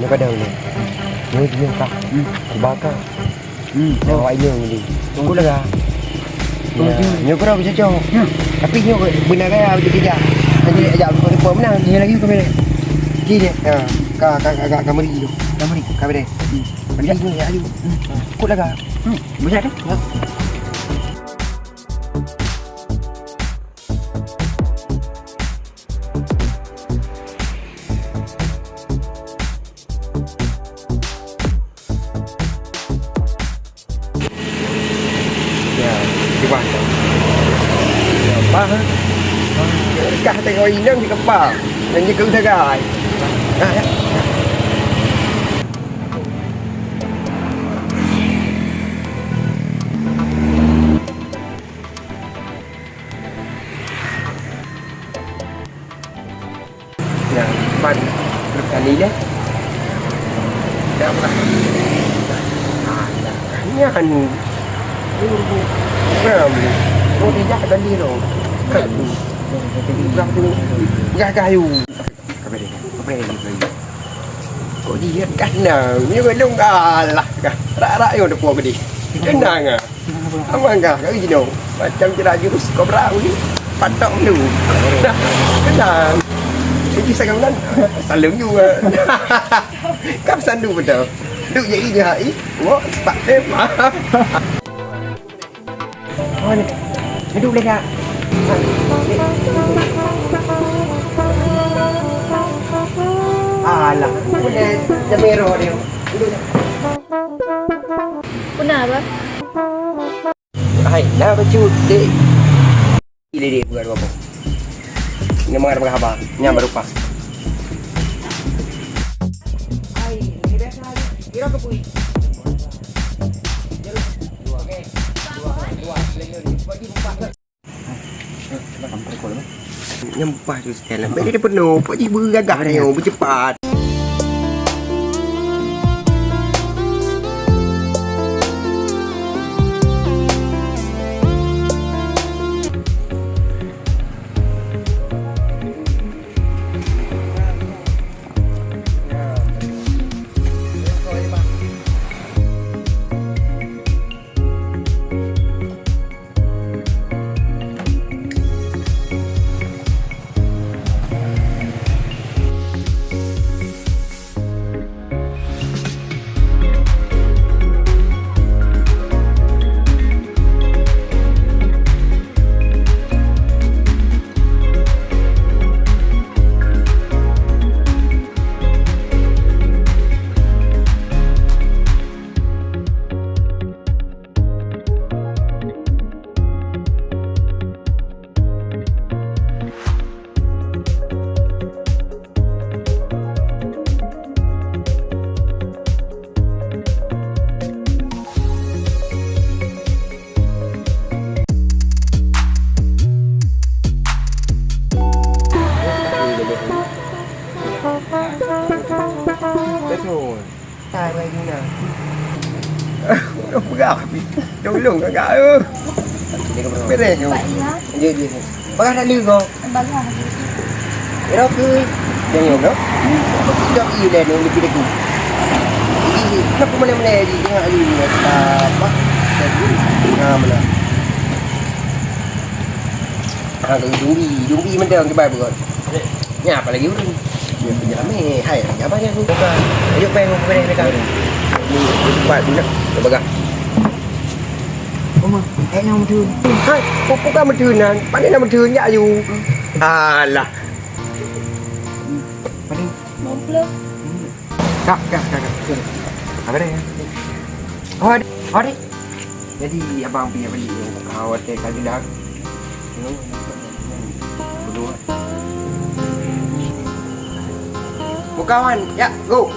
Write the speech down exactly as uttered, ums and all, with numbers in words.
Nyoe kadang nyoe. Nyoe, nyoe ka. Hmm. Kubaka. Hmm. Nyoe awak nyoe ni. Kok lega. Oh, ya, nyoe. Nyoe kurang cocok. Hmm. Tapi nyoe beuna gaya begitu kerja. Nanti ajak aku ke depan menang. Nyoe lagi kamera. Kini, ha, ka, ka, ka, ka, kamera tu. Kamera. Kamera. Hmm. Tapi nyoe ya, ayo. Hmm. Kok lega. Hmm. Boleh tu. Ya. Ya, di mana? Ya, apa? Kah tengok inong di kepala. Dan dia keusagai. Nah, ya. Nyan, ban trok kali lé. Dah pernah. Ah, dah. Nyan. Ram. Oh, dia jak kali tu. Kan. Berah tu. Berah kayu. Apa dia? Apa dia? Kok dia kan? Nah, dia belum kalah. Rak-rak yang ada puak gede. Kenang ah. Aman kah? Kau jinoe. Macam kira jurus kobra ni. Patok tu. Dah. Kenang. Ini sangat menang. Salam juga. Kau sandu betul. Duk jadi je hai. Wok sepak tembak. Oh, ni. Duduk boleh tak? Alah, boleh. Jamero dia. Duduk. Puna, Abah? Hai, nah bacut, dek. Ile dek bukan apa. Ini mengar berhaba, nyam berupa. Hai, ini biasa aja. Kira ke pui. Oke. Dua, dua, dua. Nyempah tu sekali. Beli dia penuh. Pak Ji bergagah dia. Bercepat. Betul. Tai bai guna. Udah peugah. Tolong kakak tu. Beres tu. Ya, ya. Bagah tak leuh kau? Bagah. Kira ke? Yang ni, bro? Jawab iya dah ni, lebih dekat. Jadi, kenapa mana-mana lagi? Tengok lagi ni. Apa? Ha, mana? Ha, kau zombie. Zombie macam orang kebai pun. Nya, apa lagi urang? Dia punya ramai. Hai, apa yang aku? Bukan. Ayo, peng, aku boleh dekat. Ni, tempat ni nak. Kau bagah. Oma, eh, nak meutheun. Hai, pupu ka meutheun nan. Pandai nak meutheun, jak aju. Alah. Pandai. Lima puluh. Kak, kak, kak, kak. Apa dia? Oh, ada. Oh, ada. Jadi, abang pergi beli. Kau ada kali dah. Berdua. Bukawan, ya, go.